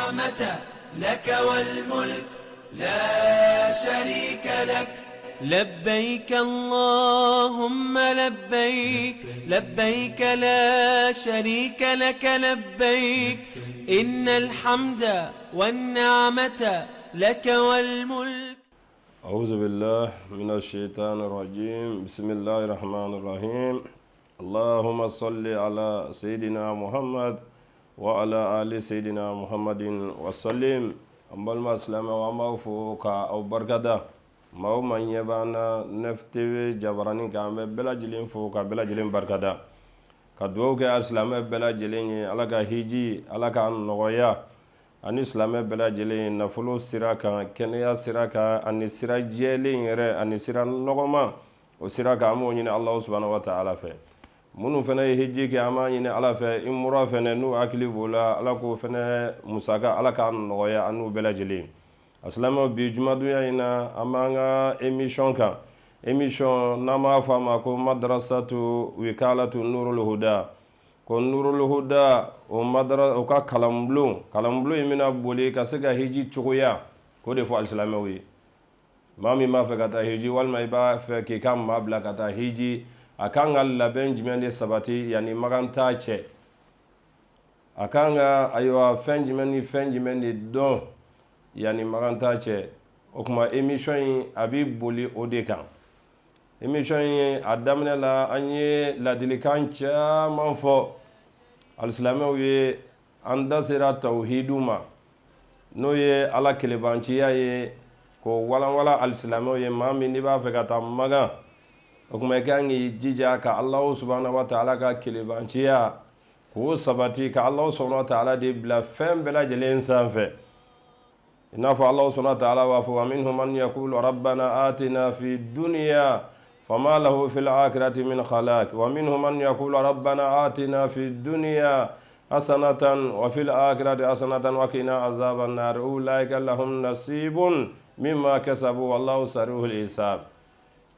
النعمة لك والملك لا شريك لك. لبيك اللهم لبيك، لبيك لا شريك لك لبيك، إن الحمد والنعمة لك والملك. أعوذ بالله من الشيطان الرجيم. بسم الله الرحمن الرحيم. اللهم صل على سيدنا محمد وعلى آل سيدنا محمد وسلم. An balima silamɛw, an b'aw fo ka aw barikada. Maa o maa ɲɛ b'an na Nef TV jabaranin kan, an bɛ bɛɛ lajɛlen fo ka bɛɛ lajɛlen barikada, ka dugawu kɛ alisilamɛ bɛɛ lajɛlen ye. Ala ka hiji, Ala k'a nɔgɔya ani silamɛ bɛɛ lajɛlen ye, nafolo sira kan, kɛnɛya sira kan, ani sira jɛlen yɛrɛ, ani sira nɔgɔman o sira kan. An b'o ɲini Alahu subahana wa taala fɛ. Minnu fana ye hiji kɛ, an b'a ɲini Ala fɛ, imura fana, n'u hakili b'o la, Ala k'o fana musaka, Ala k'a nɔgɔya an n'u bɛɛ lajɛlen. A silamɛw, bi jumadonya in na, an b'an ka émission kan, émission n'an b'a fɔ a ma ko madrasatu wikalatu nurul huda, ko nurul huda o madara o ka kalanbulon. Kalanbulon in bɛna boli ka se ka hiji cogoya k'o de fɔ alisilamɛw ye. Maa min b'a fɛ ka taa hiji, walima i b'a fɛ k'i ka maa bila ka taa hiji, a kan ka labɛn jumɛn de sabati yanni makan taa cɛ? A kan ka, ayiwa, fɛn jumɛn ni fɛn jumɛn de dɔn yanni makan taa cɛ? O tuma, émission in a bɛ boli o de kan. Émission in a daminɛ la, an ye ladilikan caman fɔ alisilamɛw ye. An da sera tawhidu ma, n'o ye Ala kelebanciya ye, k'o walanwala alisilamɛw ye. Maa min n'i b'a fɛ ka taa Makan, o tuma i kan k'i jija ka Alahu subahana wa taala ka kelebanciya k'o sabati, ka Alahu subahana wa taala de bila fɛn bɛɛ lajɛlen sanfɛ, i n'a fɔ Alahu subahana wa taala b'a fɔ: wa minhum man yakulu rabbana atina fi dunya fama lahu fil akhirati min khalaq, wa minhum man yakulu rabbana atina fi dunya hasanatan wa fil akhirati hasanatan wa qina azaban nar, ulaika lahum nasibun mimma kasabu wallahu sari'ul hisab.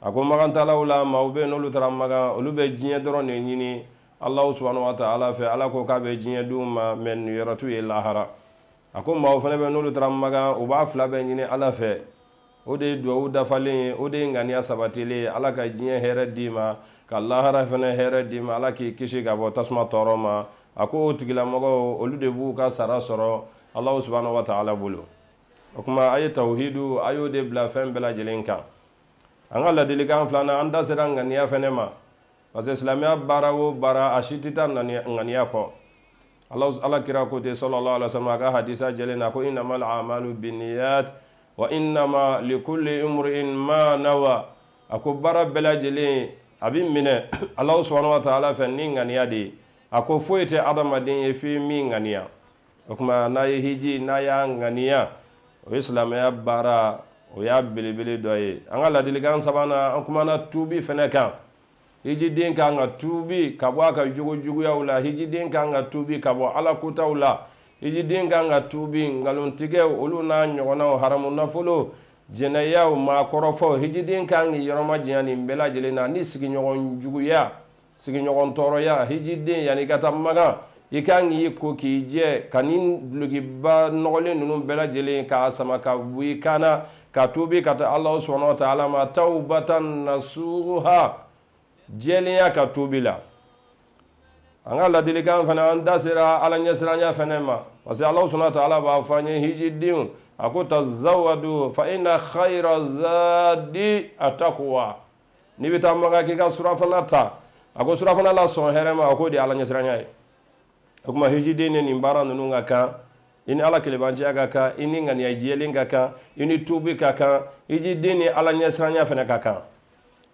A ko makantalaw la, maaw bɛ n'olu taara Makan, olu bɛ diɲɛ dɔrɔn de ɲini Alahu subahana wa taala fɛ. Ala ko k'a bɛ diɲɛ d'u ma, mais niyɔrɔ t'u ye lahara. A ko maaw fana bɛ n'olu taara Makan, u b'a fila bɛɛ ɲini Ala fɛ. O de ye duwawu dafalen ye, o de ye ŋaniya sabatilen ye. Ala ka diɲɛ hɛrɛ d'i ma, ka lahara fana hɛrɛ d'i ma, Ala k'i kisi ka bɔ tasuma tɔɔrɔ ma. A ko o tigilamɔgɔw, olu de b'u ka sara sɔrɔ Alahu subahana wa taala bolo. O tuma, a ye tawhidu, a y'o de bila fɛn bɛɛ lajɛlen kan. An ka ladilikan filanan, an da sera ŋaniya fana ma, parce que silamɛya baara o baara, a si tɛ taa ŋaniya kɔ. Ala kira ko ten, sallallahu alaihi wasallam, a ka hadisa jɛlen na ko: innamal a'malu binniyat wa innama likulli imri'in ma nawa. A ko baara bɛɛ lajɛlen a bɛ minɛ Alahu subahana wa taala fɛ ni ŋaniya de ye. A ko foyi tɛ adamaden ye f'i min ŋaniya. O tuma, n'a ye hiji, n'a y'a ŋaniya, o ye silamɛya baara, o y'a belebele dɔ ye. An ka ladilikan sabanan, an kumana tuubi fɛnɛ kan. Hijiden kan ka tuubi ka bɔ a ka jogo juguyaw la, hijiden kan ka tuubi ka bɔ Ala kotaw la, hijiden kan ka tuubi nkalontigɛw, olu n'a ɲɔgɔnnaw, haramu nafolo, jɛnɛyaw, maakɔrɔfɔw. Hijiden kan k'i yɔrɔ majanya nin bɛɛ lajɛlen na, ni sigiɲɔgɔn juguya, sigiɲɔgɔn tɔɔrɔya. Hijiden, yanni i ka taa Makan, i kan k'i ko k'i jɛ ka nin dulokiba nɔgɔlen ninnu bɛɛ lajɛlen k'a sama ka bɔ i kan na, ka tuubi ka taa Alahu subahana wa taala ma, tawbatan nasuha, jɛlenya ka tuubi la. An ka ladilikan fana, an da sera Ala ɲɛsiranya fana ma, parce que Alahu subahana wa taala b'a fɔ an ye, hijidenw, a ko: tazawwadu fa inna khayra zadi ataqwa. N'i bɛ taa Makan, k'i ka surafana ta. A ko surafana la sɔn hɛrɛ ma, a k'o de ye Ala ɲɛsiranya ye. O tuma, hijiden ni nin baara ninnu ka kan: i ni Ala kelebanciya ka kan, i ni ŋaniya jɛlen ka kan, i ni tuubi ka kan, hijiden ni Ala ɲɛsiranya fana ka kan.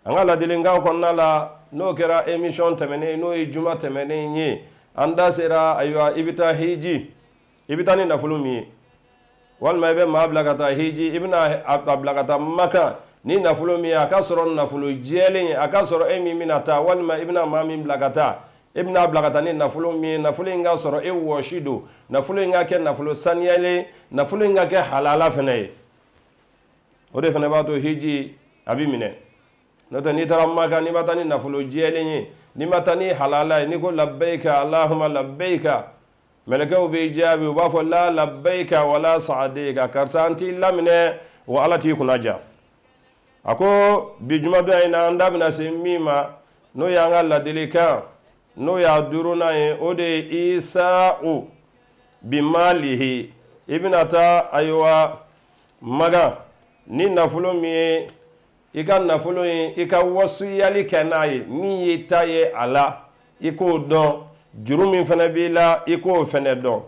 An ka ladilikan kɔnɔna la, n'o kɛra émission tɛmɛnen, n'o ye juma tɛmɛnen ye, an da sera, ayiwa, i bɛ taa hiji, i bɛ taa ni nafolo min ye, walima i bɛ maa bila ka taa hiji, i bɛna a bila ka taa Makan ni nafolo min ye, a ka sɔrɔ nafolo jɛlen ye. A ka sɔrɔ e min bɛna taa, walima i bɛna maa min bila ka taa, e bɛna bila ka taa ni nafolo min ye, nafolo in ka sɔrɔ e wɔsi don, nafolo in ka kɛ nafolo saniyalen, nafolo in ka kɛ halala fana ye. O de fana b'a to hiji a bɛ minɛ. N'o tɛ, n'i taara Makan, n'i ma taa ni nafolo jɛlen ye, n'i ma taa ni halala ye, n'i ko labɛyika Allahumma labɛyika. Mɛlɛkɛw b'i jaabi, u b'a fɔ la labbayika wala saadeyika, karisa an t'i laminɛ wa Ala t'i kunna diya. A ko bi jumadon in na, an da bɛna se min ma, n'o y'an ka ladilikan, n'o y'a duurunan ye, o de ye isa'u bimalihi. I bɛna taa ayiwa Makan ni nafolo min ye, i ka nafolo ye, i ka wasuyali kɛ n'a ye, min y'i ta ye a la, i k'o dɔn, juru min fana b'i la, i k'o fana dɔn.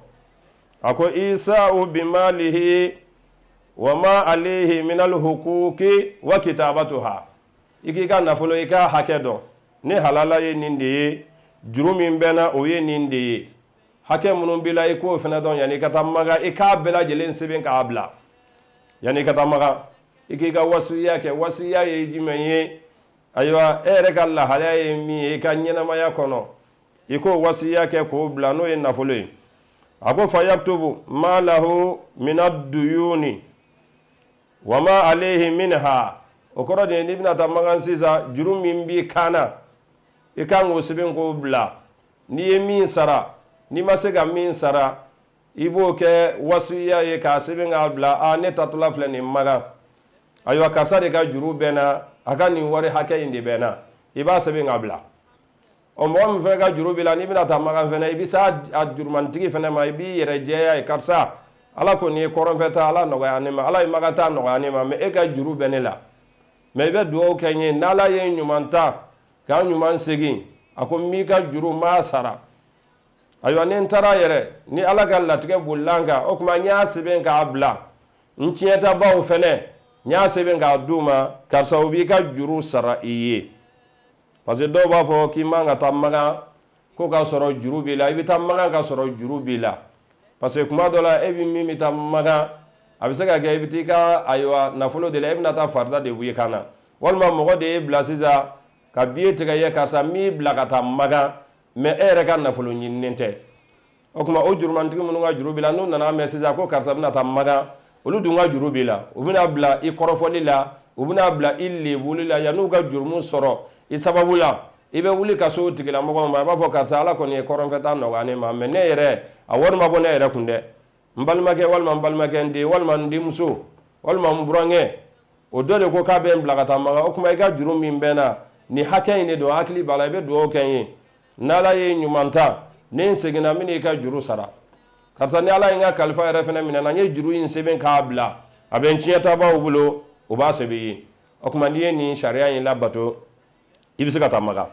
A ko isa'u bimalihi wa ma alayhi minal hukuki wa kitabatuha. I k'i ka nafolo, i k'a hakɛ dɔn, ne halala ye nin de ye, juru min bɛ n na, o ye nin de ye, hakɛ minnu b'i la, i k'o fana dɔn yanni i ka taa Makan. I k'a bɛɛ lajɛlen sɛbɛn k'a bila yanni i ka taa Makan. I k'i ka wasuya kɛ. Wasuya ye jumɛn ye? Ayiwa, e yɛrɛ ka lahalaya ye min ye i ka ɲɛnamaya kɔnɔ, i k'o wasuya kɛ k'o bila, n'o ye nafolo ye. A ko fa yaktubu ma lahu mina duyuni wa ma alayhi minha. O kɔrɔ de ye, n'i bɛna taa Makan sisan, juru min b'i kan na, i kan k'o sɛbɛn k'o bila. N'i ye min sara, n'i ma se ka min sara, i b'o kɛ wasiya ye k'a sɛbɛn k'a bila. A ne taatɔla filɛ nin Makan, ayiwa, karisa de ka juru bɛ n na, a ka nin wari hakɛ in de bɛ n na, i b'a sɛbɛn k'a bila. Ɔ, mɔgɔ min fana ka juru b'i la, n'i bɛna taa Makan fana, i bɛ s'a jurumantigi fana ma, i b'i yɛrɛ jɛya ye: karisa, Ala kɔni ye kɔrɔnfɛ taa, Ala nɔgɔya ne ma, Ala ye Makan taa nɔgɔya ne ma, mais e ka juru bɛ ne la, mais i bɛ dugawu kɛ n ye, n'Ala ye ɲuman ta k'a ɲuman segin, a ko n b'i ka juru, n b'a sara. Ayiwa, ni n taara yɛrɛ, ni Ala ka latigɛ bolila n kan, o tuma n y'a sɛbɛn k'a bila n tiɲɛtabaw fɛnɛ, n y'a sɛbɛn k'a d'u ma, karisa, u b'i ka juru sara i ye. Parce que dɔw b'a fɔ k'i man ka taa Makan ko k'a sɔrɔ juru b'i la. I bɛ taa Makan ka sɔrɔ juru b'i la, parce que kuma dɔ la, e bɛ min bɛ taa Makan, a bɛ se ka kɛ i bɛ t'i ka ayiwa nafolo de la, e bɛna taa farida de b'i kan na, walima mɔgɔ de y'e bila sisan ka billet tigɛ ye, karisa, n b'i bila ka taa Makan, mais e yɛrɛ ka nafolo ɲininen tɛ. O tuma, o jurumantigi minnu ka juru b'i la, n'u nana mɛn sisan ko karisa bɛna taa Makan, olu dun ka juru b'i la, u bɛna bila i kɔrɔfɔli la, u bɛna bila i lebuli la yann'u ka jurumu sɔrɔ i sababu la. I bɛ wuli ka se o tigilamɔgɔw ma, i b'a fɔ karisa, Ala kɔni ye kɔrɔnfɛta nɔgɔya ne ma, mais ne yɛrɛ, a wari ma bɔ ne yɛrɛ kun dɛ, n balimakɛ, walima n balimakɛ n den, walima n denmuso, walima n burankɛ, o dɔ de ko k'a bɛ n bila ka taa Makan. O tuma, i ka juru min bɛ n na, nin hakɛ in de don, hakili b'a la, i bɛ dugawu kɛ n ye, n'Ala ye ɲuman ta, ni n seginna, n bɛna i ka juru sara. Karisa, ni Ala ye n ka kalifa yɛrɛ fana minɛ n na, n ye juru in sɛbɛn k'a bila, a bɛ n tiɲɛtabaw bolo, u b'a sɛbɛn i ye. O tuma, n'i ye nin sariya in labato, i bɛ se ka taa Makan.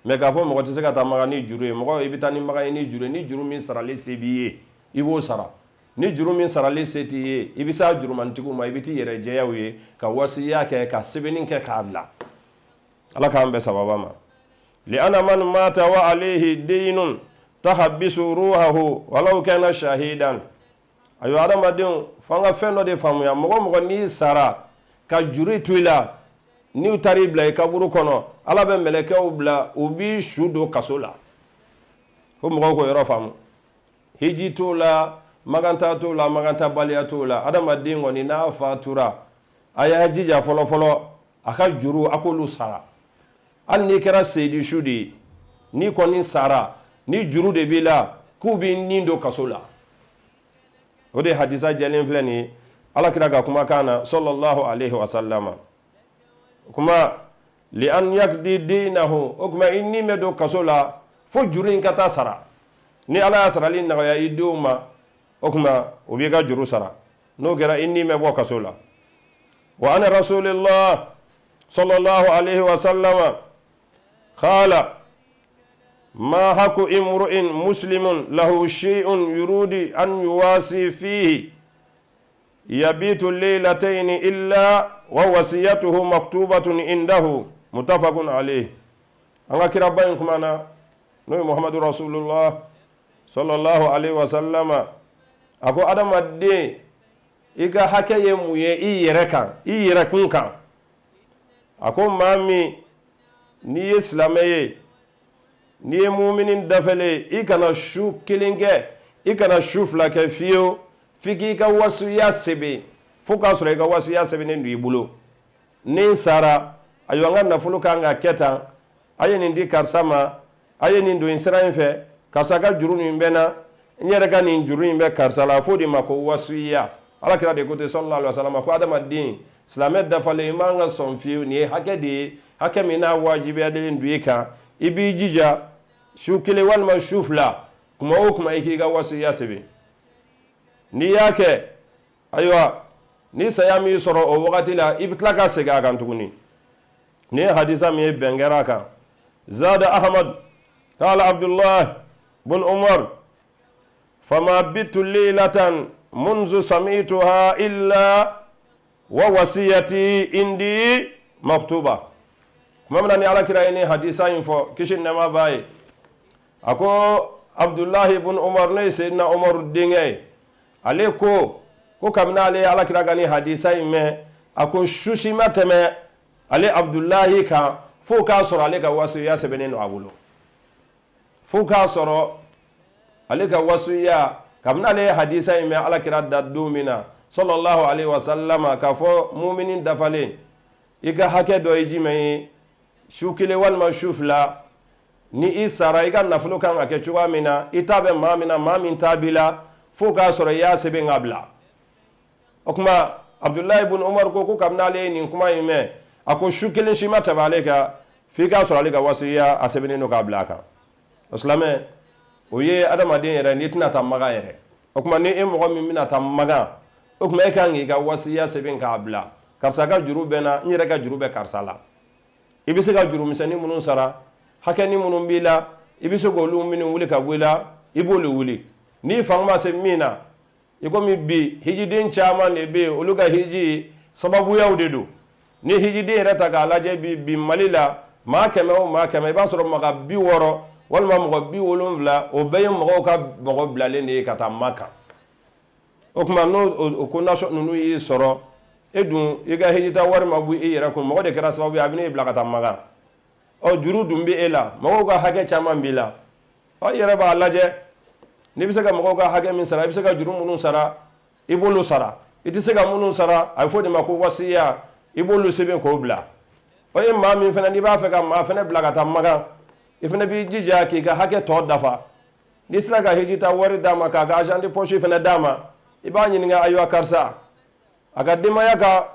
Mais k'a fɔ mɔgɔ tɛ se ka taa Makan ni juru ye, mɔgɔ i bɛ taa ni Makan ye ni juru ye. Ni juru min sarali se b'i ye, i b'o sara. Ni juru min sarali se t'i ye, i bɛ s'a jurumantigiw ma, i bɛ t'i yɛrɛ jɛya u ye ka wasiya kɛ, ka sɛbɛnni kɛ k'a bila. Ala k'an bɛn sababa ma. Li'anna man mata wa alayhi deynun tahabisu ruhahu walaw kana shahidan. Ayiwa, adamadenw, fo an ka fɛn dɔ de faamuya. Mɔgɔ mɔgɔ n'i sara ka juru to i la, n'u taara i bila i kaburu kɔnɔ, Ala bɛ mɛlɛkɛw bila, u b'i su don kaso la. Fo mɔgɔw k'o yɔrɔ faamu. Hiji t'o la, maganta t'o la, magantabaliya t'o la. Adamaden kɔni n'a fatura, a y'a jija fɔlɔ fɔlɔ, a ka juru, a k'olu sara. Hali n'i kɛra seyidu su de ye, n'i kɔni sara ni juru de b'i la, k'u b'i ni don kaso la. O de hadisa jɛlen filɛ nin ye, Ala kira ka kumakan na, sallallahu alaihi wasallam. Kuma li an yakdi dinahu, o tuma i ni bɛ don kaso la fo juru in ka taa sara. Ni Ala y'a sarali nɔgɔya i denw ma, o tuma u b'i ka juru sara. N'o kɛra, i ni bɛ bɔ kaso la. Wa an rasulillah sallallahu alaihi wasallam qala ma haku imru'in muslimun lahu shay'un yurudi an yuwasi fihi yabitu laylatayn illa wa wasiyatuhu maktubatun indahu, muttafaqun alayh. An ka kiraba in kuma na, n'o ye Muhammadu Rasulullah sallallahu alaihi wasallama, a ko adamaden, i ka hakɛ ye mun ye i yɛrɛ kan, i yɛrɛ kun kan? A ko maa min n'i ye silamɛ ye, n'i ye mumini dafalen ye, i kana su kelen kɛ, i kana su fila kɛ fiyewu f'i k'i ka wasuya sɛbɛn, fo k'a sɔrɔ i ka wasuya sɛbɛnnen don i bolo. Ni n sara, ayiwa, n ka nafolo kan ka kɛ tan, a ye nin di karisa ma, a ye nin don in sira in fɛ, karisa ka juru nin bɛ n na, N yɛrɛ ka nin juru in bɛ karisa la, a f'o de ma ko wasiya. Ala kira de ko ten sallallahu alaihi wasallam, ko adamaden silamɛ dafalen, i man ka sɔn fiyewu. Nin ye hakɛ de ye, hakɛ min n'a wajibiyalen don i kan. I b'i jija su kelen walima su fila, kuma o kuma, i k'i ka wasiya sɛbɛn. N'i y'a kɛ, ayiwa, ni saya m'i sɔrɔ o wagati la, i bɛ tila ka segin a kan tuguni. Nin ye hadisa min ye, bɛn kɛra a kan. Zada Ahmad, qala Abdullah bun Umar: fama bittu leylatan munzu sami'tuha illa wa wasiyati indi maktuba. Tuma min na ni Alakira ye ni hadisa in fɔ, kisi ni nɛɛma b'a ye, a ko Abdulahi bun Umar, n'o ye Seyidina Umaru denkɛ ye, ale ko kabini ale ye Alakira ka ni hadisa in mɛn, a ko su si ma tɛmɛ ale Abdulahi kan fo k'a sɔrɔ ale ka wasiya sɛbɛnnen don a bolo, fo k'a sɔrɔ ale ka wasiya. Kabini ale ye hadisa in mɛn Alakira da don min na sallallahu alaihi wasallama, k'a fɔ mumini dafalen, i ka hakɛ dɔ ye jumɛn ye? Su kelen walima su fila, ni i sara, i ka nafolo kan ka kɛ cogoya min na, i ta bɛ maa min na, maa min ta b'i la, fo k'a sɔrɔ i y'a sɛbɛn ka bila. O tuma Abudulayi bun Umaru ko kabini ale ye nin kuma in mɛn, a ko su kelen si ma tɛmɛ ale kan f'i k'a sɔrɔ ale ka wasiya a sɛbɛnnen don k'a bila a kan. O silamɛ, o ye adamaden yɛrɛ n'i tɛna taa Makan yɛrɛ. O tuma ni e mɔgɔ min bɛna taa Makan, o tuma e kan k'i ka wasiya sɛbɛn k'a bila: karisa ka juru bɛ n na, n yɛrɛ ka juru bɛ karisa la. I bɛ se ka jurumisɛnnin minnu sara, hakɛni minnu b'i la, i bɛ se k'olu minnu wuli ka bɔ i la, i b'olu wuli n'i fanga ma se min na. I komi bi hijiden caman de bɛ yen, olu ka hiji sababuyaw de don. Ni hijiden yɛrɛ ta k'a lajɛ bi Mali la, maa 100 o maa 100, i b'a sɔrɔ mɔgɔ 60 walima mɔgɔ 70, o bɛɛ ye mɔgɔw ka mɔgɔ bilalen de ye ka taa Maka. O tuma n'o ko nasɔn ninnu y'i sɔrɔ, e dun i ka hijita wari ma bɔ i yɛrɛ kun, mɔgɔ de kɛra sababu ye a bɛ n'e bila ka taa Maka. Ɔ, juru dun bɛ e la, mɔgɔw ka hakɛ caman b'i la. Ɔ, i yɛrɛ b'a lajɛ, n'i bɛ se ka mɔgɔw ka hakɛ min sara, i bɛ se ka juru minnu sara, i b'olu sara. I tɛ se ka minnu sara, a bɛ fɔ de ma ko wasiya, i b'olu sɛbɛn k'o bila. O ye maa min fana, n'i b'a fɛ ka maa fana bila ka taa Makan, i fana b'i jija k'i ka hakɛ tɔ dafa. N'i sera ka hiji ta wari d'a ma, k'a ka argent de poche fana d'a ma, i b'a ɲininka: ayiwa karisa, a ka denbaya ka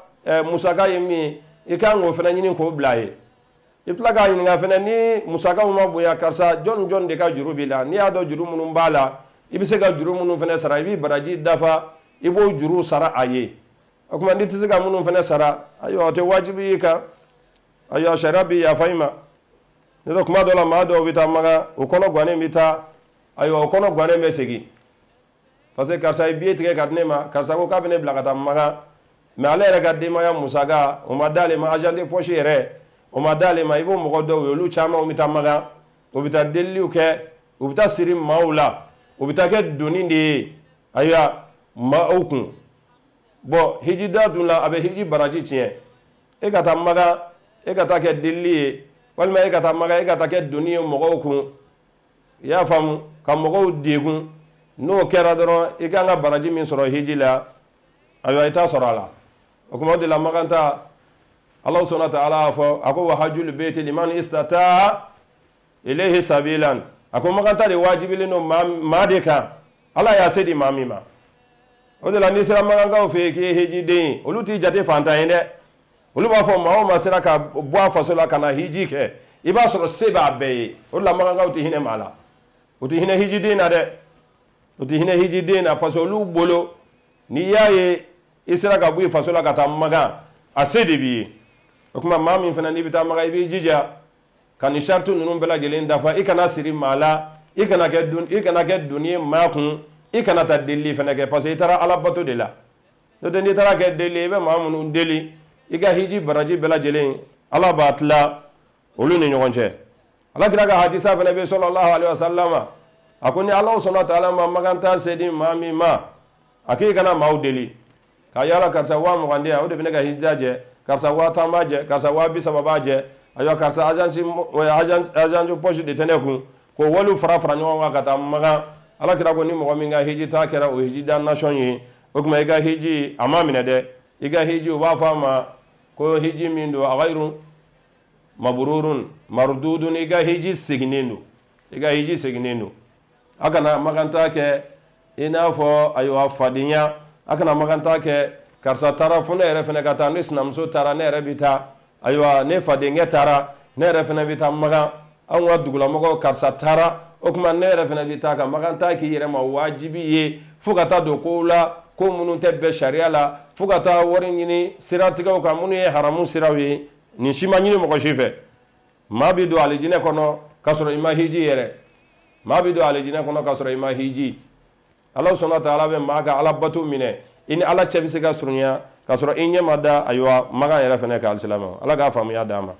musaka ye min ye, i kan k'o fana ɲini k'o bila a ye. I tila k'a ɲininka fana, ni musakaw ma bonya, karisa, jɔn jɔn de ka juru b'i la? N'i y'a dɔn juru minnu b'a la, i bɛ se ka juru minnu fana sara, i b'i baraji dafa, i b'o juru sara a ye. O tuma n'i tɛ se ka minnu fana sara, ayiwa, o tɛ wajibi y'i kan. Ayiwa, sariya b'i yafa i ma. N'o tɛ, kuma dɔ la, maa dɔw bɛ taa Makan, o kɔnɔ gannen bɛ taa, ayiwa, o kɔnɔ gannen bɛ segin, parce que karisa ye billet tigɛ ka di ne ma, karisa ko k'a bɛ ne bila ka taa Makan, mais ale yɛrɛ ka denbaya musaka, o ma d'ale ma, argent de poche yɛrɛ, o ma d'ale ma. I b'o mɔgɔ dɔw ye, olu caman bɛ taa Makan, o bɛ taa deliliw kɛ, u bɛ taa siri maaw la, u bɛ taa kɛ doni de ye, ayiwa, maaw kun. Bon, hijida dun la, a bɛ hiji baraji tiɲɛ. E ka taa Makan, e ka taa kɛ delili ye, walima e ka taa Makan, e ka taa kɛ doni ye mɔgɔw kun, i y'a faamu, ka mɔgɔw degun, n'o kɛra dɔrɔn, i kan ka baraji min sɔrɔ hiji la, ayiwa, i t'a sɔrɔ a la. O kuma, o de la Makan ta, Ala subhanahu wa ta'ala y'a fɔ, a ko: wa hajjul bayti liman istata'a ilayhi sabilan. A ko Makan ta de wajibilen don maa de kan, Ala y'a se di maa min ma. O de la n'i sera Makankaw fɛ yen k'i ye hijiden ye, olu t'i jate fantan ye dɛ. Olu b'a fɔ maa o maa sera ka bɔ a faso la ka na hiji kɛ, i b'a sɔrɔ se b'a bɛɛ ye. O de la Makankaw tɛ hinɛ maa la, u tɛ hinɛ hijiden na dɛ, u tɛ hinɛ hijiden na, parce que olu bolo, n'i y'a ye i sera ka bɔ i faso la ka taa Makan, a se de b'i ye. O tuma maa min fana n'i bɛ taa Makan, i b'i jija ka nin sariti ninnu bɛɛ lajɛlen dafa. I kana siri maa la, i kana kɛ doni ye maa kun, i kana taa delili fana kɛ, parce que i taara Ala bato de la. N'o tɛ, n'i taara kɛ deli, i bɛ maa minnu deli, i ka hiji baraji bɛɛ lajɛlen, Ala b'a tila olu ni ɲɔgɔn cɛ. Ala kira ka hadisa fana bɛ sallallahu alaihi wasallam, a ko ni Ala subhanahu wa ta'ala ma Makan taa se di maa min ma, a k'i kana maaw deli k'a yala: karisa, 20 000 di yan, o de bɛ ne ka hijida jɛ, karisa, 10 000 b'a jɛ, karisa, 30 000 b'a jɛ, ayiwa, karisa, argent de poche de tɛ ne kun, k'o waliw fara fara ɲɔgɔn kan ka taa Makan. Ala kira ko ni mɔgɔ min ka hiji ta kɛra o hijida nation ye, o tuma i ka hiji a ma minɛ dɛ. I ka hiji, u b'a fɔ a ma ko hiji min don, a mabrurun mardudun, i ka hiji seginnen don, i ka hiji seginnen don. A kana Makan ta kɛ. I n'a fɔ ayiwa fadenya, a kana makantaa kɛ karisa taara fo ne yɛrɛ fana ka taa, ne sinamuso taara ne yɛrɛ bɛ taa, ayiwa ne fadenkɛ taara ne yɛrɛ fana bɛ taa makan, anw ka dugulamɔgɔw karisa taara, o tuma ne yɛrɛ fana bɛ taa ka makantaa k'i yɛrɛ ma wajibi ye, fo ka taa don kow la, ko minnu tɛ bɛn sariya la, fo ka taa wari ɲini siratigɛw kan minnu ye haramu siraw ye. Nin si ma ɲini mɔgɔ si fɛ. Maa bɛ don alijinɛ kɔnɔ ka sɔrɔ i ma hiji yɛrɛ. Maa bɛ don alijinɛ kɔnɔ ka sɔrɔ i ma hiji. Ala subhana taala bɛ maa ka ala bato minɛ, i ni ala cɛ bɛ se ka surunya ka sɔrɔ i ɲɛ ma da ayiwa makan yɛrɛ fana kan. Alisilamɛw, Ala k'a faamuya d'an ma.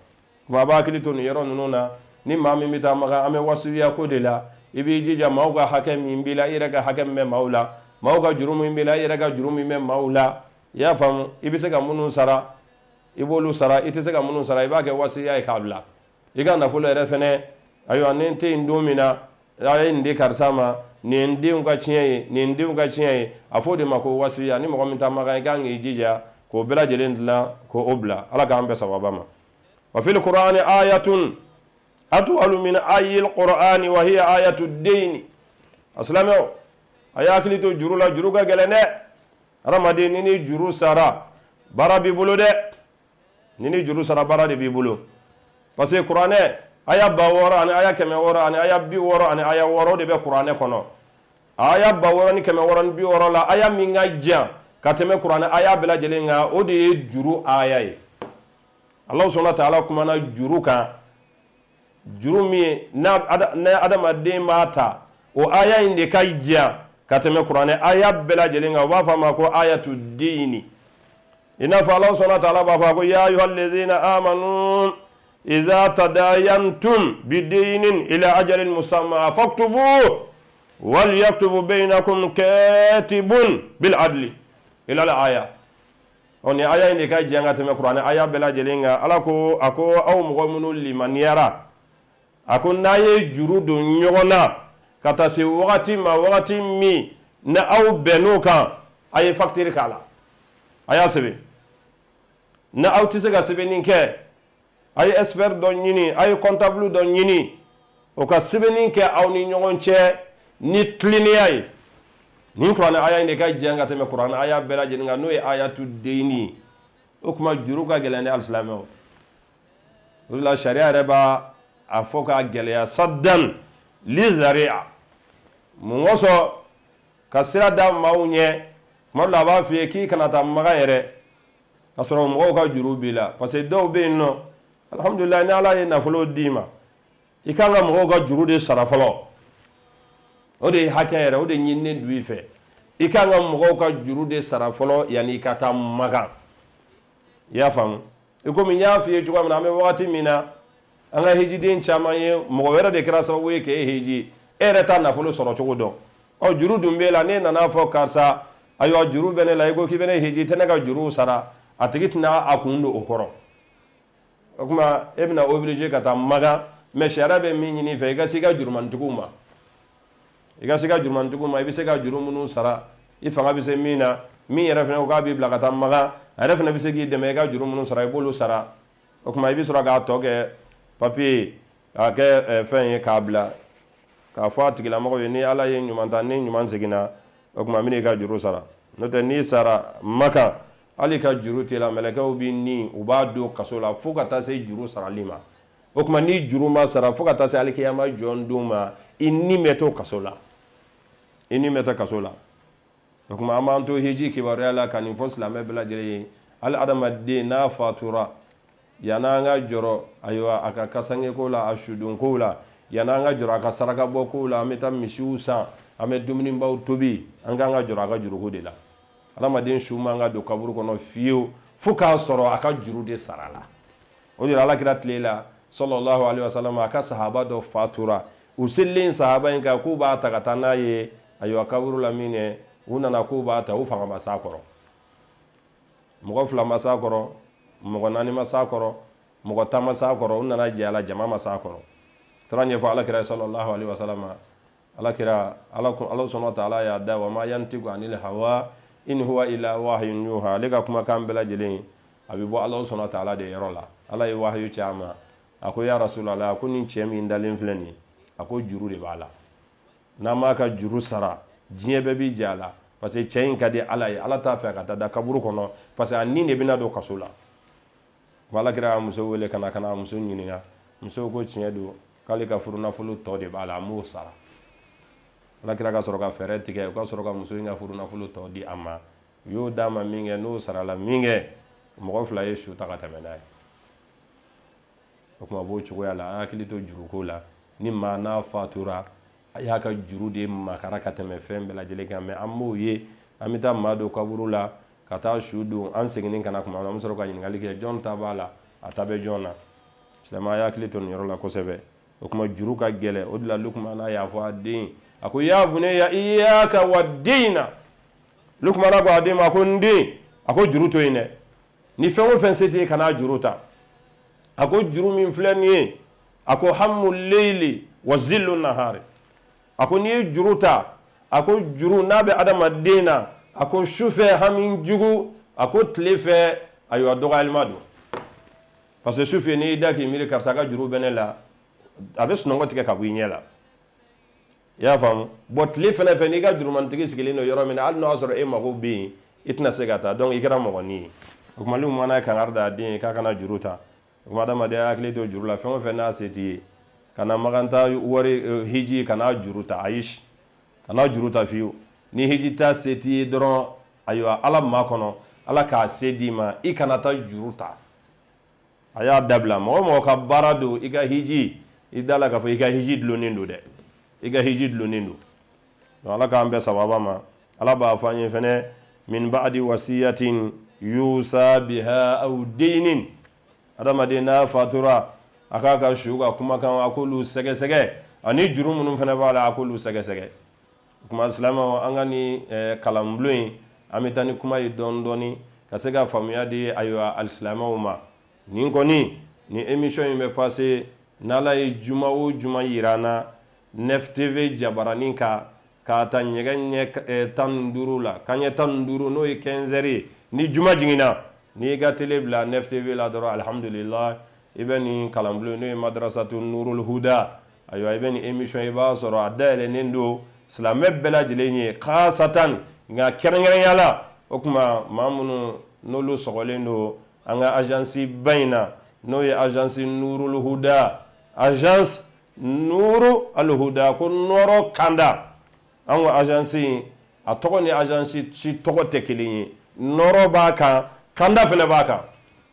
Tuma a b'a hakili to nin yɔrɔ ninnu na. Ni maa min bɛ taa makan, an bɛ wasiya ko de la. I b'i jija, maaw ka hakɛ min b'i la, i yɛrɛ ka hakɛ min bɛ maaw la, maaw ka juru min b'i la, i yɛrɛ ka juru min bɛ maaw la, i y'a faamu, i bɛ se ka minnu sara, i b'olu sara. I tɛ se ka minnu sara, i b'a kɛ wasiya ye k'a bila i ka nafolo yɛrɛ fɛnɛ. Ayiwa, ni n tɛ yen don min na, a ye nin di karisa ma, nin ye n denw ka tiɲɛ ye, nin ye n denw ka tiɲɛ ye. A fɔ o de ma ko wasiya. Ni mɔgɔ min taa makan, i kan k'i jija k'o bɛɛ lajɛlen dilan k'o bila. Ala k'an bɛɛ sababa ma. Wa fil qur'ani ayatun atwalu min ayil qur'ani wa hiya ayatu deyni. A silamɛw, a y'a hakili to juru la. Juru ka gɛlɛn dɛ. Hadamaden, ni ni juru sara, baara b'i bolo dɛ. Ni ni juru sara, baara de b'i bolo, parce que kuranɛ aya 6000 ani aya 600 ani aya 60 ani aya 6 de bɛ kuranɛ kɔnɔ. Aya 6660 la, aya min ka jan ka tɛmɛ kuranɛ aya bɛɛ lajɛlen kan, o de ye juru aya ye. Ala subhana taala kumana juru kan, juru min ye ni adamaden b'a ta, o aya in de ka jan ka tɛmɛ kuranɛ aya bɛɛ lajɛlen kan. U b'a fɔ a ma ko ayatu dini. I n'a fɔ Ala subhana taala b'a fɔ ko ya ayuha lezina amanu iza tadayantum bideyinin ila ajalin musamma faktubu wal yaktubu bainakum katibun bil adli ila al aya. Ɔ, nin aya in de ka jan ka tɛmɛ kuranɛ aya bɛɛ lajɛlen kan. Ala ko, a ko aw mɔgɔ minnu limaniyara, a ko n'a ye juru don ɲɔgɔn na ka taa se wagati ma, wagati min ni aw bɛnn'o kan, a ye facture k'a la, a y'a sɛbɛn. Ni aw tɛ se ka sɛbɛnni kɛ, a ye expert dɔ ɲini, a ye comptable dɔ ɲini, o ka sɛbɛnni kɛ aw ni ɲɔgɔn cɛ ni tilennenya ye. Nin kuranɛ aya in de ka jan ka tɛmɛ kuranɛ aya bɛɛ lajɛlen kan, n'o ye ayatu deyini ye. O tuma juru ka gɛlɛn dɛ, alisilamɛw. O de la sariya yɛrɛ b'a a fɔ k'a gɛlɛya, saddan lizaria. Mun kosɔn? Ka sira da maaw ɲɛ. Tuma dɔ la, a b'a f'i ye k'i kana taa makan yɛrɛ ka sɔrɔ mɔgɔw ka juru b'i la, parce que dɔw bɛ yen nɔ, alhamdulilayi, ni Ala ye nafolo d'i ma, i kan ka mɔgɔw ka juru de sara fɔlɔ. O de ye hakɛ yɛrɛ, o de ɲininen don i fɛ. I kan ka mɔgɔw ka juru de sara fɔlɔ yanni i ka taa makan. I y'a faamu? I komi n y'a f'i ye cogoya min na, an bɛ wagati min na, an ka hijiden caman ye, mɔgɔ wɛrɛ de kɛra sababu ye k'e hiji, e yɛrɛ t'a nafolo sɔrɔ cogo dɔn. Ɔ, juru dun b'e la. N'e nana fɔ karisa, ayiwa, juru bɛ ne la, i ko k'i bɛ ne hiji, i tɛ ne ka juruw sara, a tigi tɛna a kun don o kɔrɔ. O tuma e bɛna obligé ka taa makan. Mais sariya bɛ min ɲini i fɛ, i ka se i ka jurumantigiw ma, i ka se i ka jurumantigiw ma. I bɛ se ka juru minnu sara, i fanga bɛ se min na, min yɛrɛ fana ko k'a b'i bila ka taa makan, a yɛrɛ fana bɛ se k'i dɛmɛ i ka juru minnu sara, i b'olu sara. O tuma i bɛ sɔrɔ k'a tɔ kɛ papier ye, k'a kɛ fɛn ye, k'a bila, k'a fɔ a tigilamɔgɔ ye, ni Ala ye ɲuman ta, ni ɲuman seginna, o tuma n bɛna i ka juru sara. N'o tɛ, n'i sara makan, hali ka juru t'i la, mɛlɛkɛw b'i ni u b'a don kaso la fo ka taa se juru sarali ma. O tuma ni juru ma sara, fo ka taa se alikiyama jɔ don ma, i ni bɛ to kaso la, i ni bɛ to kaso la. O tuma an b'an to hiji kibaruya la ka nin fɔ silamɛ bɛɛ lajɛlen ye. Hali adamaden n'a fatura, yan'an ka jɔrɔ ayiwa a ka kasange ko la, a sudon ko la, yan'an ka jɔrɔ a ka saraka bɔ ko la, an bɛ taa misiw san, an bɛ dumunibaw tobi, an k'an ka jɔrɔ a ka juruko de la. Adamaden su man ka don kaburu kɔnɔ fiyewu fo k'a sɔrɔ a ka juru de sara la. O de la, Alakira tile la, sallallahu alaihi wasallam, a ka sahaba dɔ fatura. U selen sahaba in kan k'u b'a ta ka taa n'a ye ayiwa kaburu la min kɛ, u nana k'u b'a ta, u fanga ma s'a kɔrɔ. Mɔgɔ fila ma s'a kɔrɔ, mɔgɔ naani ma s'a kɔrɔ, mɔgɔ 10 ma s'a kɔrɔ. U nana jɛ a la, jama ma s'a kɔrɔ. Taara ɲɛfɔ Alakira sallallahu alaihi wasallam. Alakira, Ala subhanahu wa ta'ala y'a da, wa ma yantiku anil hawa in huwa illa wahyun yuha. Ale ka kumakan bɛɛ lajɛlen, a bɛ bɔ Ala subhanahu wa ta'ala de yɔrɔ la. Ala ye wahayu ci a ma. A ko ya Rasulallah, a ko nin cɛ min dalen filɛ nin ye, a ko juru de b'a la. N'an m'a ka juru sara, Diɲɛ bɛɛ b'i jɛ a la parce que cɛ in ka di Ala ye. Ala t'a fɛ a ka taa da kaburu kɔnɔ parce que a ni de bɛna don kaso la. Ko Ala kira y'a muso wele ka na ka na muso ɲininka. Muso ko tiɲɛ don, k'ale ka furunafolo tɔ de b'a la, a m'o sara. Ala kira ka sɔrɔ ka fɛɛrɛ tigɛ, u ka sɔrɔ ka muso in ka furunafolo tɔ di a ma. U y'o d'a ma min kɛ, n'o sarala min kɛ, mɔgɔ fila ye su ta ka tɛmɛ n'a ye. O tuma b'o cogoya la, an hakili to juruko la. Ni maa n'a fatura, a y'a ka juru de makara ka tɛmɛ fɛn bɛɛ lajɛlen kan. Mais an b'o ye, an bɛ taa maa don kaburu la ka taa su don, an seginni ka na tuma min, an bɛ sɔrɔ ka ɲininkali kɛ, jɔn ta b'a la, a ta bɛ jɔn na? Silamɛ, a y'a hakili to nin yɔrɔ la kosɛbɛ. O tuma juru ka gɛlɛn. O de la Lukumana y'a fɔ a den, a ko ya bunayya iyaka wa dayna. Lukumana ko a den ma, a ko n den, a ko juru to yen dɛ. Ni fɛn o fɛn se t'i ye, kan'a juru ta. A ko juru min filɛ nin ye, a ko hamu leyili wa zillu nahari. A ko n'i ye juru ta, a ko juru n'a bɛ adamaden na, a ko sufɛ hami jugu, a ko tile fɛ ayiwa dɔgɔyalima don. Parce que sufɛ n'i y'i da k'i miiri karisa ka juru bɛ ne la, a bɛ sunɔgɔ tigɛ ka bɔ i ɲɛ la. I y'a faamu? Bon, tile fɛnɛ fɛ, n'i ka jurumantigi sigilen don yɔrɔ min na, hali n'o y'a sɔrɔ e mago bɛ yen, i tɛna se ka taa. Donc i kɛra mɔgɔnin ye. O tuma Lukumana ye kangari da a den ye k'a kana juru ta. O tuma adamaden, a hakili to juru la. Fɛn o fɛn n'a se t'i ye, kana Makan taa wari hiji kana juru ta. Ayi, kana juru ta fiyewu. Ni hiji ta se t'i ye dɔrɔn, ayiwa, Ala makɔnɔ, Ala k'a se d'i ma, i kana taa juru ta. A y'a dabila. Mɔgɔ mɔgɔ ka baara don i ka hiji, i da la k'a fɔ i ka hiji dulonnen don dɛ, i ka hiji dulonnen don. Donc Ala k'an bɛɛ sababa ma. Ala b'a fɔ an ye fɛnɛ min ba'di wasiyatin yusa biha aw deyinin. Adamaden n'a fatura, a k'a ka su ka kumakan, a k'olu sɛgɛsɛgɛ, ani juru minnu fɛnɛ b'a la, a k'olu sɛgɛsɛgɛ. O tuma silamɛw, an ka ni kalanbulon in, an bɛ taa ni kuma ye dɔɔni dɔɔni ka se ka faamuya di ayiwa alisilamɛw ma. Nin kɔni, nin émission in bɛ passer n'Ala ye juma o juma yira an na 9 TV jabaranin kan, k'a ta nɛgɛ ɲɛ 15 la, kanɲɛ 15, n'o ye 15 heures ye. Ni juma jiginna, n'i y'i ka télé bila 9 TV la dɔrɔn, alihamudulila, i bɛ nin kalanbulon, n'o ye madrasatu Nurul Huda, ayiwa, i bɛ nin émission, i b'a sɔrɔ a dayɛlɛnnen don silamɛ bɛɛ lajɛlen ye, khasatan, nka kɛrɛnkɛrɛnya la, o tuma maa minnu n'olu sɔgɔlen don an ka agence ba in na, n'o ye agence Nurul Huda, agence Nuru Alhuda, ko nɔrɔ kanda. An ka agence in, a tɔgɔ ni agence si tɔgɔ tɛ kelen ye. Nɔrɔ b'a kan, kanda fana b'a kan.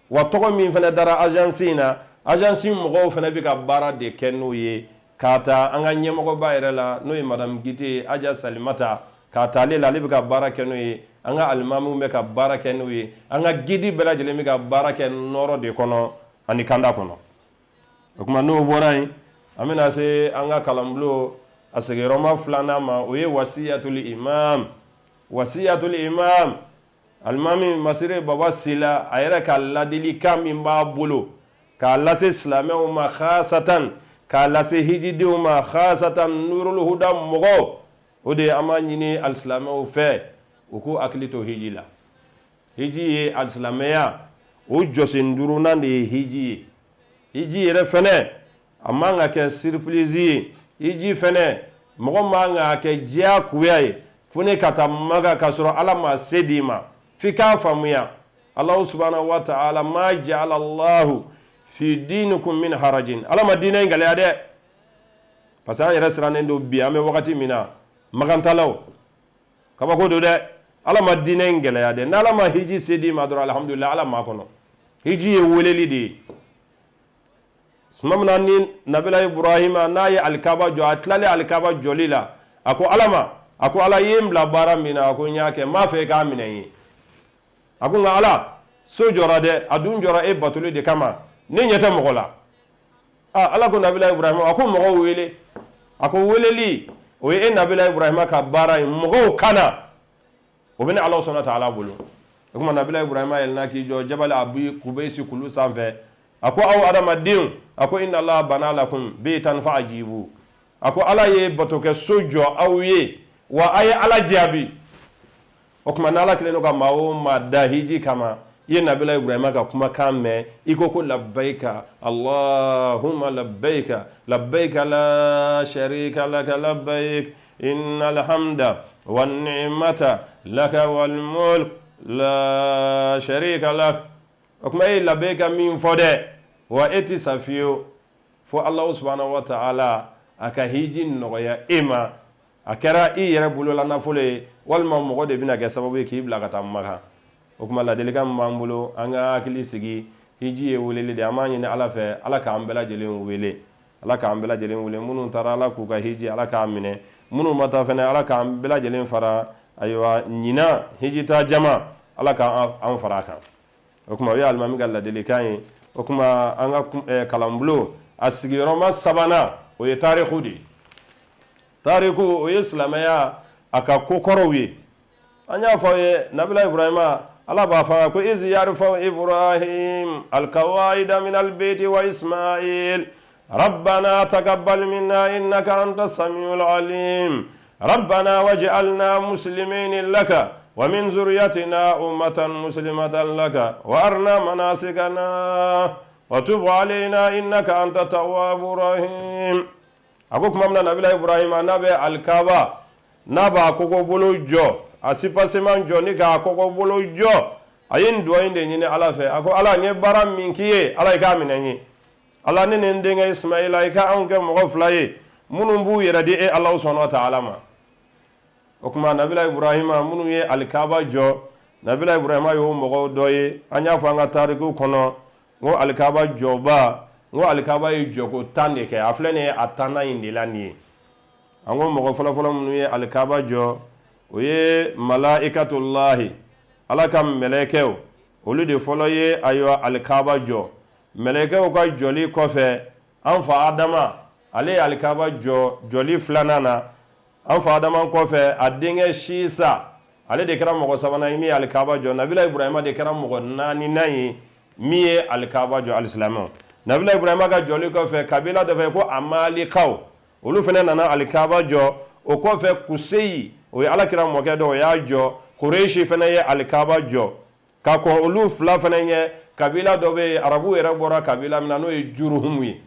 Wa tɔgɔ min fana dara agence in na, agence mɔgɔw fana bɛ ka baara de kɛ n'o ye, k'a ta an ka ɲɛmɔgɔba yɛrɛ la, n'o ye madame Gite Aja Salimata, k'a ta ale la, ale bɛ ka baara kɛ n'o ye. An ka alimamuw bɛ ka baara kɛ n'o ye. An ka guide bɛɛ lajɛlen bɛ ka baara kɛ nɔrɔ de kɔnɔ ani kanda kɔnɔ. O tuma n'o bɔra yen, an bɛna se an ka kalanbulon a sigiyɔrɔma filanan ma, o ye wasiyatul imam. Wasiyatul imam, alimami Masire Baba Sila, a yɛrɛ ka ladilikan min b'a bolo k'a lase silamɛw ma, khasatan k'a lase hijidenw ma, khasatan Nurul Huda mɔgɔw, o de ye an b'a ɲini alisilamɛw fɛ, u k'u hakili to hiji la. Hiji ye alisilamɛya o jɔsen duurunan de ye hiji ye. Hiji yɛrɛ fɛnɛ, a man ka kɛ surprise ye. Hiji fɛnɛ, mɔgɔ man ka kɛ diyagoya ye fo ne ka taa Maka k'a sɔrɔ Ala ma se d'i ma. F'i k'a faamuya, Alahu subahana wa taala ma ja'ala Allahu fi dinikum min harajin. Ala ma diinɛ in gɛlɛya dɛ, parce que an yɛrɛ sirannen don bi, an bɛ wagati min na, makantalaw kabako don dɛ. Ala ma diinɛ in gɛlɛya dɛ. N'Ala ma hiji se d'i ma dɔrɔn, alihamudulila, Ala m'a kɔnɔ. Hiji ye weleli de ye. Tuma min na ni nabila Iburahima n'a ye alikaba jɔ, a tilalen alikaba jɔli la, a ko Ala ma, a ko Ala, i ye n bila baara min na, a ko n y'a kɛ, n b'a fɛ i k'a minɛ n ye. A ko nka Ala, so jɔra dɛ, a dun jɔra e batoli de kama, ne ɲɛ tɛ mɔgɔ la. Aa, Ala ko nabila Iburahima, a ko mɔgɔw wele. A ko weleli, o ye e nabila Iburahima ka baara ye, mɔgɔw ka na, o bɛ ne Ala subahana taala bolo. O tuma nabila Iburahima yɛlɛnna k'i jɔ jabali Abi Kubeyisi kulu sanfɛ. A ko aw adamadenw, a ko inna Allaha bana lakum beytan fa ajibu. A ko Ala ye batokɛ so jɔ aw ye, wa a ye Ala jaabi. O tuma n'Ala kɛlen don ka maa o maa da hiji kama, i ye nabila Iburahima ka kumakan mɛn, i ko ko labayika Allahumma labayika, labayika la sharika laka labayik, innal hamda والنعمة لك والملك لا شريك لك. O kuma e ye labeyika min fɔ dɛ, wa e tɛ sa fiyewu fo Alahu subahana wa taala a ka hiji nɔgɔya e ma. A kɛra i yɛrɛ bolola nafolo ye walima mɔgɔ de bɛna kɛ sababu ye k'i bila ka taa Makan. O kuma ladilikan min b'an bolo, an ka hakili sigi, hiji ye weleli de ye. An b'a ɲini Ala fɛ, Ala k'an bɛɛ lajɛlen wele, Ala k'an bɛɛ lajɛlen wele. Minnu taara, Ala k'u ka hiji, Ala k'a minɛ. Minnu ma taa fana, Ala k'an bɛɛ lajɛlen fara ayiwa ɲinan hijita jama, Ala k'an fara a kan. O tuma o ye alimami ka ladilikan ye. O tuma an ka kalanbulon a sigiyɔrɔma sabanan, o ye tariku de ye. Tariku, o ye silamɛya a ka kokɔrɔw ye. An y'a fɔ aw ye, nabila Ibrahima, Ala b'a fɔ ko iz yarfau Ibrahim alkawaida min albeiti wa Ismail rabbana taqabbal minna innaka anta samiul alim rabbana waj'alna muslimina laka wa min zurriyatina ummatan muslimatan laka wa arina manasikana wa tub alayna innaka anta tawwabur rahim. A ko tuma min na nabila Ibrahima n'a bɛ alikaba, n'a b'a kɔgɔbolo jɔ, a soubassement jɔ ni k'a kɔgɔbolo jɔ, a ye nin duwawu in de ɲini Ala fɛ. A ko Ala, n ye baara min k'i ye, Ala i k'a minɛ n ye. Ala, ne ni n denkɛ Ismaila, i ka anw kɛ mɔgɔ fila ye minnu b'u yɛrɛ di e Alahu subahana wa taala ma. O tuma nabila Ibrahima, minnu ye alikaba jɔ, nabila Ibrahima y'o mɔgɔw dɔ ye. An y'a fɔ an ka tariku kɔnɔ n ko alikaba jɔba, n ko alikaba ye jɔko 10 de kɛ. A filɛ nin ye, a tannan in de la nin ye. An ko mɔgɔ fɔlɔfɔlɔ minnu ye alikaba jɔ, o ye malaikatulahi, Ala ka mɛlɛkɛw, olu de fɔlɔ ye ayiwa alikaba jɔ. Mɛlɛkɛw ka jɔli kɔfɛ, an fa Adama, ale ye alikaba jɔ jɔli filanan na. An fa Adama kɔfɛ, a denkɛ Sisa, ale de kɛra mɔgɔ sabanan ye min ye alikaba jɔ. Nabila Ibrahima de kɛra mɔgɔ naaninan ye min ye alikaba jɔ. Alisilamɛw, nabila Ibrahima ka jɔli kɔfɛ, kabila dɔ fɛ ko Amalikaw, olu fana nana alikaba jɔ. O kɔfɛ, Kuseyi, o ye Alakira mɔkɛ dɔ, o y'a jɔ. Kureshi fana ye alikaba jɔ. Ka kɔn olu fila fana ɲɛ, kabila dɔ bɛ yen, arabuw yɛrɛ bɔra kabila min na, n'o ye Juruhumu ye,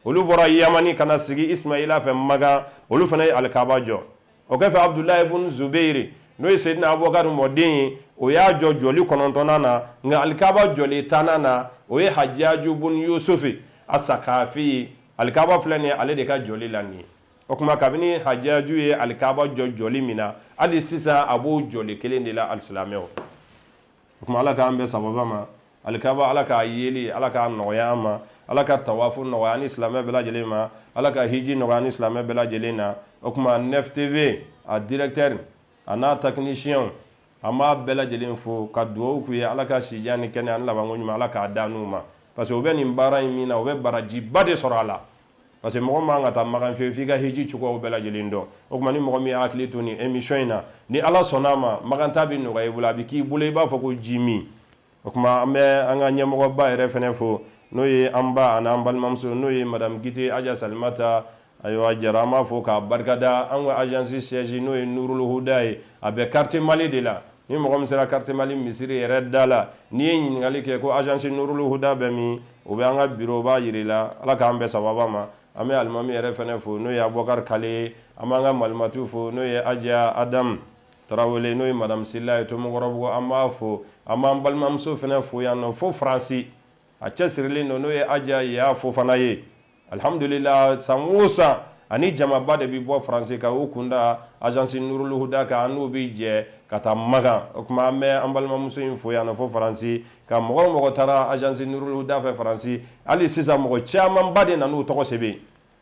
olu bɔra Yamani ka na sigi Ismaila fɛ Makan, olu fana ye alikaba jɔ. O kɔfɛ, Abudulayi ibn Zubeyiri, n'o ye Seyidina Abubakari mɔden ye, o y'a jɔ jɔli kɔnɔntɔnnan na. Nka alikaba jɔli tannan na, o ye Hajaju bun Yusufi Asakafi ye. Alikaba filɛ nin ye, ale de ka jɔli la nin ye. O tuma kabini Hajaju ye alikaba jɔ jɔli min na, hali sisan a b'o jɔli kelen de la. Alisilamɛw, o tuma Ala k'an bɛn sababa ma. Alikaba, Ala k'a yeli, Ala k'a nɔgɔya an ma. Ala ka tawafu nɔgɔya an ni silamɛ bɛɛ lajɛlen ma. Ala ka hiji nɔgɔya an ni silamɛ bɛɛ lajɛlen na. O tuma Nef TV a directeur a n'a technicien, an b'a bɛɛ lajɛlen fo ka dugawu k'u ye. Ala ka sijan ni kɛnɛya ani labanko ɲuman, Ala k'a d'an n'u ma, parce que u bɛ nin baara in min na, u bɛ barajiba de sɔrɔ a la, parce que mɔgɔ man ka taa Makan fiyewu f'i ka hiji cogoyaw bɛɛ lajɛlen dɔn. O tuma ni mɔgɔ min y'a hakili to nin émission in na, ni Ala sɔnna a ma, Makan taa bɛ nɔgɔya i bolo, a bɛ k'i bolo i b'a fɔ ko ji min. O tuma an bɛ an ka ɲɛmɔgɔba yɛrɛ fana fo, n'o ye an ba ani an balimamuso, n'o ye madame Gite Aja Salimata ayiwa Jara. An b'a fo k'a barikada. An ka agence siège, n'o ye Nurul Huda ye, a bɛ quartier Mali de la. Ni mɔgɔ min sera quartier Mali misiri yɛrɛ da la, n'i ye ɲininkali kɛ ko agence Nurul Huda bɛ min, o bɛ an ka bureau, b'a jira i la. Ala k'an bɛn sababa ma. An bɛ alimami yɛrɛ fana fo, n'o ye Abubakar Kale ye. An b'an ka malimatu fo, n'o ye Aja Adamu Tarawele, n'o ye madame Sila ye Tomikɔrɔbugu, an b'a fo. An b'an balimamuso fana fo yan nɔ fo Faransi, a cɛsirilen don, n'o ye Aja Ya Fofana ye. Alihamdulila, san o san ani jamaba de bɛ bɔ Faransi ka u kunda agence Nurul Huda kan, an n'u bɛ jɛ ka taa Makan. O tuma an bɛ an balimamuso in fo yan nɔ fo Faransi. Ka mɔgɔ o mɔgɔ taara agence Nurul Huda fɛ Faransi, hali sisan mɔgɔ camanba de nan'u tɔgɔ sɛbɛn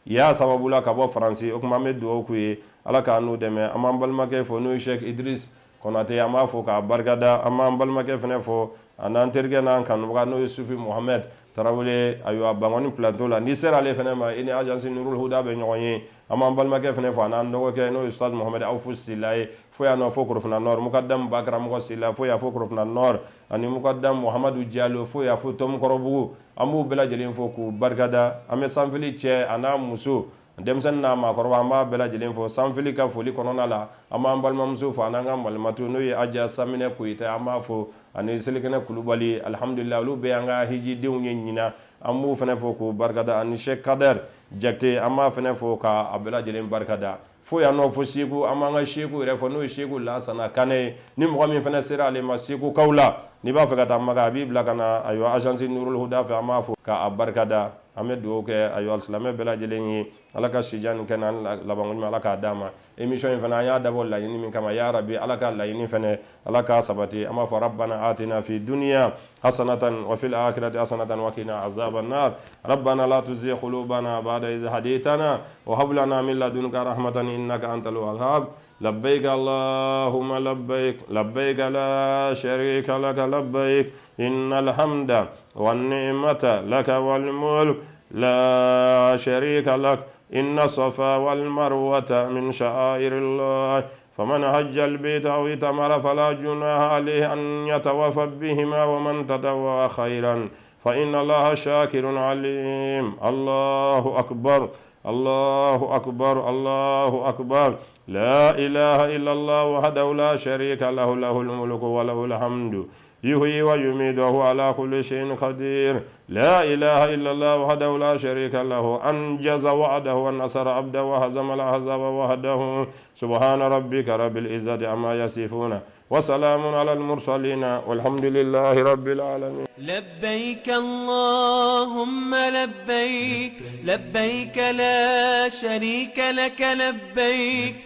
y'a sababu la ka bɔ Faransi. O tuma an bɛ dugawu k'u ye, Ala k'an n'u dɛmɛ. An b'an balimakɛ fo, n'o ye Cheikh Idriss Konate, an b'a fo k'a barikada. An b'an balimakɛ fana fo, a n'an terikɛ n'an kanubaga, n'o ye Sufi Mohamed Tarawele, ayiwa Bankɔni plateau la. N'i sera ale fana ma, i ni agence Nurul Huda bɛ ɲɔgɔn ye. An b'an balimakɛ fana fo, a n'an dɔgɔkɛ, n'o ye Ustaz Mohamed Awfu Sila ye fo yan nɔ fo Korofina Nord, Mukadam Bakaramɔgɔ Sila fo yan fo Korofina Nord, ani Mukadam Muhamadu Jalo fo yan fo Tomikɔrɔbugu. An b'u bɛɛ lajɛlen fo k'u barikada. An bɛ sanfili cɛ a n'a muso, denmisɛnnin n'a maakɔrɔba, an b'a bɛɛ lajɛlen fo. Sanfili ka foli kɔnɔna la, an b'an balimamuso fo, an'an ka malimatu, n'o ye Aja Saminɛ Koyita, an b'a fo, ani Selikɛnɛ Kulubali. Alihamudulila, olu bɛɛ y'an ka hijidenw ye ɲinan, an b'u fana fo k'u barikada, ani Cheikh Kader Jakite, an b'a fana fo k'a bɛɛ lajɛlen barikada. Fo yan nɔ, fo Segu, an b'an ka Segu yɛrɛ fɔ, n'o ye Segu Lasana Kanɛ ye. Ni mɔgɔ min fana sera ale ma Segukaw la, n'i b'a fɛ ka taa Maka, a b'i bila ka na, ayiwa, agence Nurul Huda fɛ. An b'a fo k'a barikada. An bɛ dugawu kɛ, ayiwa, silamɛ bɛɛ lajɛlen ye. Ala ka sijan ni kɛnɛ labanko ɲuman, Ala k'a d'a ma. Émission in fana, an y'a dabɔ laɲini min kama, ya rabi, Ala ka laɲini fana, Ala k'a sabati. An b'a fɔ: rabbana atina fi dunya hasanatan wa fil akhirati hasanatan wa qina azaban nar. Rabbana la tuzigh qulubana ba'da idh hadaytana wa hab lana min ladunka rahmatan innaka antal wahhab. لبيك اللهم لبيك، لبيك لا شريك لك لبيك، إن الحمد والنعمة لك والملك لا شريك لك. إن الصفا والمروة من شعائر الله، فمن حج البيت أو اعتمر فلا جناح عليه أن يطوف بهما، ومن تطوع خيرا فإن الله شاكر عليم. الله أكبر، الله أكبر، الله أكبر، لا إله إلا الله وحده لا شريك له، له الملك وله الحمد، يحيي ويميت وهو على كل شيء قدير. لا إله إلا الله وحده لا شريك له، أنجز وعده ونصر عبده وهزم الأحزاب وحده. سبحان ربك رب العزة عما يصفون وسلام على المرسلين والحمد لله رب العالمين. لبيك اللهم لبيك، لبيك لا شريك لك لبيك،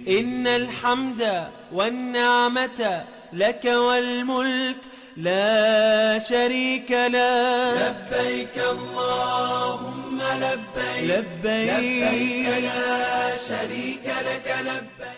إن الحمد والنعمة لك والملك لا شريك له. لبيك اللهم لبيك، لبيك لا شريك لك لبيك.